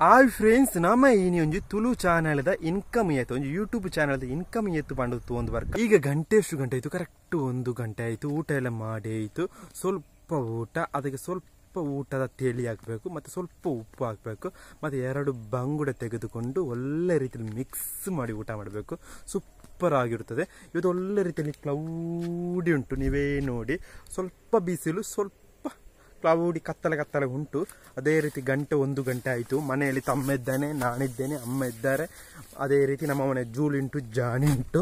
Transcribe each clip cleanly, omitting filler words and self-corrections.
ಆ ಫ್ರೆಂಡ್ಸ್ ನಮ್ಮ ಈ ಒಂಜಿ ತುಳು ಚಾನೆಲ್ ದ ಇನ್ಕಮ್ ಏತು ಒಂಜಿ ಯೂಟ್ಯೂಬ್ ಚಾನೆಲ್ ದ ಇನ್ಕಮ್ ಏತು ಪಂಡ ಒಂದು ವರ್ಕ್. ಈಗ ಗಂಟೆ ಎಷ್ಟು ಗಂಟೆ ಆಯಿತು? ಕರೆಕ್ಟ್ 1 ಗಂಟೆ ಆಯಿತು. ಊಟ ಎಲ್ಲ ಮಾಡಿ ಆಯಿತು. ಸ್ವಲ್ಪ ಊಟ, ಅದಕ್ಕೆ ಸ್ವಲ್ಪ ಊಟದ ತೇಲಿ ಹಾಕಬೇಕು, ಮತ್ತು ಸ್ವಲ್ಪ ಉಪ್ಪು ಹಾಕಬೇಕು, ಮತ್ತು 2 ಬಂಗುಡೆ ತೆಗೆದುಕೊಂಡು ಒಳ್ಳೆ ರೀತಿಯಲ್ಲಿ ಮಿಕ್ಸ್ ಮಾಡಿ ಊಟ ಮಾಡಬೇಕು. ಸೂಪರ್ ಆಗಿರುತ್ತದೆ. ಇವತ್ತು ಒಳ್ಳೆ ರೀತಿಯಲ್ಲಿ ಕ್ಲೌಡಿ ಉಂಟು, ನೀವೇ ನೋಡಿ. ಸ್ವಲ್ಪ ಬಿಸಿಲು, ಸ್ವಲ್ಪ ಕ್ಲೌಡಿ, ಕತ್ತಲೆ ಕತ್ತಲೆ ಉಂಟು. ಅದೇ ರೀತಿ ಗಂಟೆ 1 ಗಂಟೆ ಆಯಿತು. ಮನೆಯಲ್ಲಿ ತಮ್ಮ ಇದ್ದಾನೆ, ನಾನಿದ್ದೇನೆ, ಅಮ್ಮ ಇದ್ದಾರೆ. ಅದೇ ರೀತಿ ನಮ್ಮ ಮನೆ ಜೂಲಿ ಉಂಟು, ಜಾನಿ ಉಂಟು.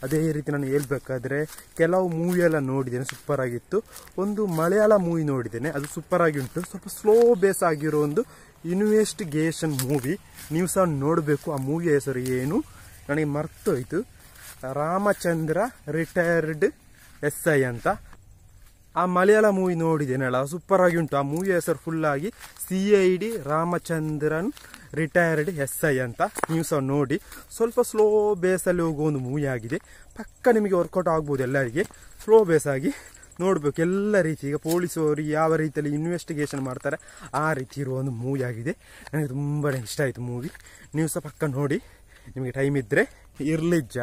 ಅದೇ ರೀತಿ ನಾನು ಹೇಳ್ಬೇಕಾದ್ರೆ ಕೆಲವು ಮೂವಿಯೆಲ್ಲ ನೋಡಿದ್ದೇನೆ, ಸೂಪರಾಗಿತ್ತು. ಒಂದು ಮಲಯಾಳ ಮೂವಿ ನೋಡಿದ್ದೇನೆ, ಅದು ಸೂಪರಾಗಿ ಉಂಟು. ಸ್ವಲ್ಪ ಸ್ಲೋ ಬೇಸ್ ಆಗಿರೋ ಒಂದು ಇನ್ವೆಸ್ಟಿಗೇಷನ್ ಮೂವಿ, ನೀವು ಸಹ ನೋಡಬೇಕು. ಆ ಮೂವಿಯ ಹೆಸರು ಏನು ನನಗೆ ಮರ್ತೋಯ್ತು, ರಾಮಚಂದ್ರ retired S I ಅಂತ. ಆ ಮಲಯಾಳ ಮೂವಿ ನೋಡಿದ್ದೇನಲ್ಲ, ಸೂಪರಾಗಿ ಉಂಟು. ಆ ಮೂವಿಯ ಹೆಸರು ಫುಲ್ಲಾಗಿ CID Ramachandran retired S I ಅಂತ. ನೀವು ಸಹ ನೋಡಿ. ಸ್ವಲ್ಪ ಸ್ಲೋ ಬೇಸಲ್ಲಿ ಹೋಗುವ ಒಂದು ಮೂವಿ ಆಗಿದೆ. ಪಕ್ಕ ನಿಮಗೆ ವರ್ಕೌಟ್ ಆಗ್ಬೋದು ಎಲ್ಲರಿಗೆ. ಸ್ಲೋ ಬೇಸಾಗಿ ನೋಡಬೇಕು ಎಲ್ಲ ರೀತಿ. ಈಗ ಪೊಲೀಸವರು ಯಾವ ರೀತಿಯಲ್ಲಿ ಇನ್ವೆಸ್ಟಿಗೇಷನ್ ಮಾಡ್ತಾರೆ ಆ ರೀತಿ ಇರುವ ಒಂದು ಮೂವಿ ಆಗಿದೆ. ನನಗೆ ತುಂಬಾ ಇಷ್ಟ ಆಯಿತು ಮೂವಿ. ನೀವು ಸಹ ಪಕ್ಕ ನೋಡಿ, ನಿಮಗೆ ಟೈಮ್ ಇದ್ದರೆ. ಇರಲಿಜ್ಜ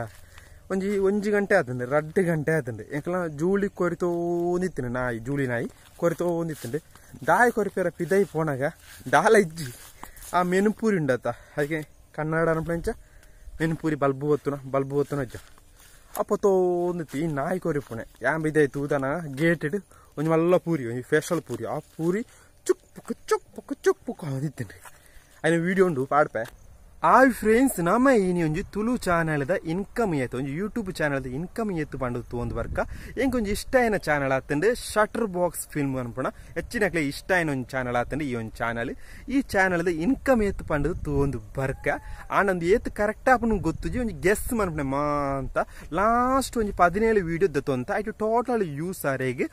ಒಂಜಿ ಒಂಜಿ ಗಂಟೆ ಆತಂಡೆ, 2 ಗಂಟೆ ಆತಂಡೆ. ಎಂಕಲ ಜೂಲಿ ಕೊರಿತೋಂದಿತ್ತಿನ ನಾಯಿ, ಜೂಲಿ ನಾಯಿ ಕೊರಿತೋಂದಿತ್ತಂಡೆ. ದಾಯಿ ಕೊರಿಪೇರ ಪಿದೈ ಪೋನಾಗ ದಾಲ ಇಜ್ಜಿ. ಆ ಮೆನುಪೂರಿ ಉಂಡತ್ತ, ಅದಕ್ಕೆ ಕನ್ನಡ ಅನ್ಪಂಚ ಮೆನುಪೂರಿ ಬಲ್ಬು ಒತ್ತುನ, ಬಲ್ಬು ಒತ್ತುನ ಅಜ್ಜ ಅಪ್ಪ ತೋಂದಿತ್ತು. ಈ ನಾಯಿ ಕೊರಿಪುಣೆ ಯಾನ್ ಬಿದೈ ತೂದನ ಗೇಟೆಡ್ ಒಂಜಿ ಮಲ್ಲ ಪೂರಿ, ಒಂಜಿ ಫೇಶಲ್ ಪೂರಿ. ಆ ಪೂರಿ ಚುಕ್ ಪುಕ್ ಚುಕ್ ಪುಕ್ ಚುಕ್ ಪುಕ್ ಅಂದಿತ್ತಂಡೆ. ಅಯ್ನ ವೀಡಿಯೋ ಉಂಡು ಪಾಡ್ಪೆ. ಆ ಫ್ರೆಂಡ್ಸ್ ನಮ್ಮ ಈ ಒಂಜಿ ತುಳು ಚಾನೆಲ್ದ ಇನ್ಕಮ್ ಏತು ಒಂಜಿ ಯೂಟ್ಯೂಬ್ ಚಾನೆಲ್ದ ಇನ್ಕಮ್ ಏತು ಪಂಡ ಒಂದು ವರ್ಕ. ಎಂಕೊಂಜಿ ಇಷ್ಟ ಆಯಿನ ಚಾನೆಲ್ ಆತಂಡು shutter box film ಅನ್ಪಣ. ಹೆಚ್ಚಿನಕ್ಲೆ ಇಷ್ಟ ಆಯಿನ ಒಂಜಿ ಚಾನೆಲ್ ಆತಂಡು ಈ ಒಂದು ಚಾನೆಲ್. ಈ ಚಾನೆಲ್ದ ಇನ್ಕಮ್ ಏತು ಪಂಡದು ಒಂದು ಬರ್ಕ. ಆನೊಂದು ಏತು ಕರೆಕ್ಟ್ ಆಪುನ ಗೊತ್ತುಜಿ, ಒಂಜಿ ಗೆಸ್ ಮನ್ಪಣೆ ಮಾ ಅಂತ. ಲಾಸ್ಟ್ ಒಂಜಿ 17 ವೀಡಿಯೋ ದತ್ತೊಂತ ಐಟು ಟೋಟಲ್ ಯೂಸ್ ಆರೆಗೆ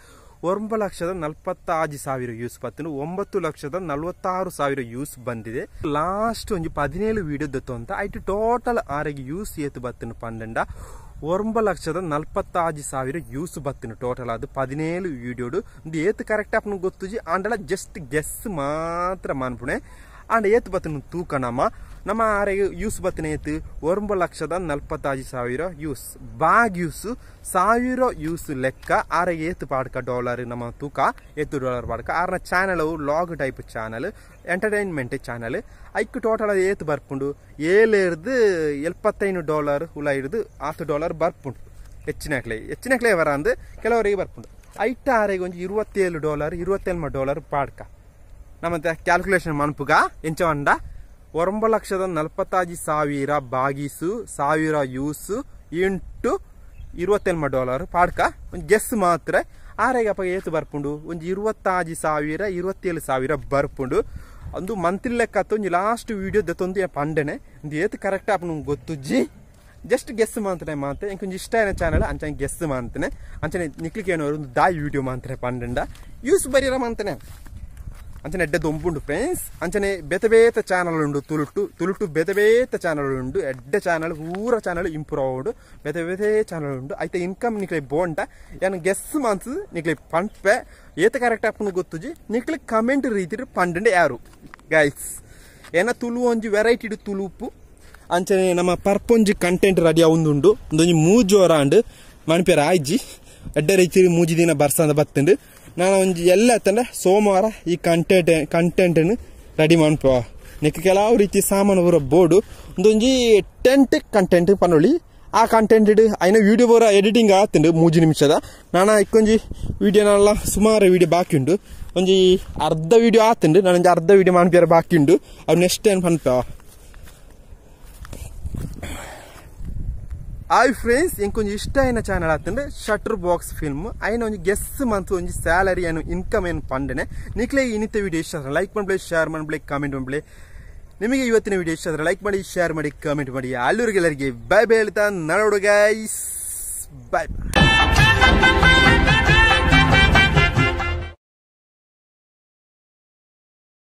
9,46,000 ಯೂಸ್ ಬತ್ತನು, 9,46,000 ಯೂಸ್ ಬಂದಿದೆ. ಲಾಸ್ಟ್ ಒಂಜಿ 17 ವೀಡಿಯೋ ದತ್ತೊಂತ ಐಟು ಟೋಟಲ್ ಆರೆಗೆ ಯೂಸ್ ಏತು ಬತ್ತನು ಪಂಡ 9,46,000 ಯೂಸ್ ಬತ್ತನು ಟೋಟಲ್. ಅದು 17 ವೀಡಿಯೋಡು ಒಂದು ಏತು ಕರೆಕ್ಟ್ ಆಪನು ಗೊತ್ತುಜಿ, ಆಂಡಲ ಜಸ್ಟ್ ಗೆಸ್ ಮಾತ್ರ ಮನ್ಪುಣೆ. ಆಂಡ ಏತು ಬತ್ತನು ತೂಕ ನಮ್ಮ ನಮ್ಮ ಆರೆಗೆ ಯೂಸ್ ಬತ್ತನ ಏತು 9,46,000 ಯೂಸ್ ಬಾಗ್ ಯೂಸ್ 1,000 ಯೂಸ್ ಲೆಕ್ಕ. ಆರೆಗೆ ಏತು ಪಾಡ್ಕ ಡಾಲರ್ ನಮ್ಮ ತೂಕ ಏತು ಡಾಲರ್ ಪಾಡ್ಕ. ಆರ್ನ channel vlog type channel, entertainment channel. ಐಕ್ total ಏತು ಬರ್ಪುಂಡು $7 75 ಉಲ ಹಿಡಿದು $10 ಬರ್ಪುಂಡು. ಹೆಚ್ಚಿನಕ್ಲೆ ಹೆಚ್ಚಿನಕ್ಲೆ ಬರ ಅಂದು ಕೆಲವರಿಗೆ ಬರ್ಪುಂಡು. ಐಟ ಆರೆಗೆ ಒಂಜಿ $27 $27 ಪಾಡ್ಕ. ನಮ್ಮ ಕ್ಯಾಲ್ಕುಲೇಷನ್ ಮನ್ಪುಗ ಎಂಚ వంಡ 9,46,000 ಬಾಗಿಸು 1,000 ಯೂಸ್ ಇಂಟು $27 ಪಾಡ್ಕ. ಒಂದು ಗೆಸ್ ಮಾತ್ರ. ಆರೆಗೆ ಅಪ್ಪ ಏತು ಬರ್ಪುಂಡು ಒಂಜಿ 26,000 27,000 ಬರ್ಪುಂಡು. ಒಂದು ಮಂತ್ಲಿ ಲೆಕ್ಕ ಒಂಜಿ ಲಾಸ್ಟ್ ವೀಡಿಯೋ ದತ್ತೊಂದು ಪಂಡನೆ ಒಂದು ಏತು ಕರೆಕ್ಟ್ ಆಪುಂಡು ಗೊತ್ತುಜ್ಜಿ, ಜಸ್ಟ್ ಗೆಸ್ ಮಾಂತನೆ ಮಾತೆ. ಇಂಕೊಂಜಿ ಇಷ್ಟ ಆಯ್ನ ಚಾನಲ್ ಅಂಚನೆ ಗೆಸ್ ಮಾಂತನೆ. ಅಂಚನೆ ನಿಕ್ಲಿಕ್ಕೆ ಏನೋ ಒಂದು ದಾಯಿ ವೀಡಿಯೋ ಮಾಂತನೆ ಪಂಡಂಡ ಯೂಸ್ ಬರೀರ ಮಾಂತನೆ. ಅಂಚನೆ ಎಡ್ಡೆ ದೊಂಬುಂಡು ಫ್ರೆಂಡ್ಸ್. ಅಂಚನೆ ಬೇತೆ ಬೇತೆ ಚಾನಲ್ ಉಂಡು, ತುಳುಟು ತುಳುಟು ಬೇತೆ ಬೇತೆ ಚಾನಲ್ ಉಂಡು. ಎಡ್ಡೆ ಚಾನಲ್ ಪೂರ ಚಾನಲ್ ಇಂಪ್ರೂವ್ ಆವಡು ಬೇತೆ ಬೇತೆ ಚಾನಲ್ ಉಂಡು. ಐತೆ ಇನ್ಕಮ್ ನಿಕ್ಲೆ ಬೋಂಡ ಯಾನ್ ಗೆಸ್ ಮಾನ್ಸ್ ನಿಕ್ಲೆ ಪಂಪೆ ಏತ ಕರೆಕ್ಟ್ ಆಪುನು ಗೊತ್ತುಜಿ. ನಿಕ್ಲೆ ಕಮೆಂಟ್ ರೀತಿ ಪಂಡಂಡೆ ಯಾರು ಗೈಸ್. ಏನ ತುಳು ಒಂಜಿ ವೆರೈಟಿ ತುಳುಪು. ಅಂಚನೆ ನಮ್ಮ ಪರ್ಪೊಂಜಿ ಕಂಟೆಂಟ್ ರೆಡಿ ಆವೊಂದುಂಡು. ಒಂದೊಂಜಿ ಮೂಜೋರ ಅಂಡು ಮನ್ಪೇರ ಆಯ್ಜಿ ಎಡ್ಡೆ ರೀತಿ ಮೂಜಿ ದಿನ ಬರ್ಸಂದ ಬತ್ತುಂಡು. ನಾನು ಒಂಜಿ ಎಲ್ಲ ತಂಡ ಸೋಮವಾರ ಈ ಕಂಟೆಂಟನ್ನು ರೆಡಿ ಮನ್ಪ. ನೆಕ್ ಕೆಲವು ರೀತಿ ಸಾಮಾನು ಪೂರ ಬೋರ್ಡು ಒಂದೊಂಜಿ ಟೆಂಟ್ ಕಂಟೆಂಟ್ ಪನ್ನೊಳಿ. ಆ ಕಂಟೆಂಟ್ ಐನ ವೀಡಿಯೋ ಪೂರ ಎಡಿಟಿಂಗ್ ಆತುಂಡು 3 ನಿಮಿಷದ. ನಾನು ಇಕ್ಕೊಂಜಿ ವೀಡಿಯೋನೆಲ್ಲ ಸುಮಾರು ವೀಡಿಯೋ ಬಾಕಿ ಉಂಡು. ಒಂಜಿ ಅರ್ಧ ವೀಡಿಯೋ ಆತುಂಡು, ನಾನೊಂಜಿ ಅರ್ಧ ವೀಡಿಯೋ ಮನ್ಪಿಯರ ಬಾಕಿ ಉಂಡು. ಅವು ನೆಕ್ಸ್ಟ್ ಏನು ಪನ್ಪ. ಹಾಯ್ ಫ್ರೆಂಡ್ಸ್, ಇಂಕೊಂಜಿ ಇಷ್ಟ ಆಯ್ನ ಚಾನಲ್ ಆತಂಡೆ shutter box film. ಐನ ಒಂಜಿ ಗೆಸ್ ಮಂತ್ ಒಂಜಿ ಸ್ಯಾಲರಿ ಏನು ಇನ್ಕಮ್ ಏನು ಪಂಡನೆ. ನಿಕ್ಲೆ ಇನ್ನಿತ ವಿಡಿಯೋ ಇಷ್ಟ ಆದ್ರೆ ಲೈಕ್ ಮಾಡ್ಬಿಡಿ, ಶೇರ್ ಮಾಡ್ಬಿಡಿ, ಕಮೆಂಟ್ ಮಾಡ್ಬಿಡಿ. ನಿಮಗೆ ಇವತ್ತಿನ ವಿಡಿಯೋ ಇಷ್ಟ ಆದ್ರೆ ಲೈಕ್ ಮಾಡಿ, ಶೇರ್ ಮಾಡಿ, ಕಮೆಂಟ್ ಮಾಡಿ. ಅಲ್ಲೂರಿಗೆಲ್ಲರಿಗೆ ಬಾಯ್ ಬಾಯ್ ಹೇಳ್ತಾ ನಡೋಡು ಗೈಸ್, ಬಾಯ್.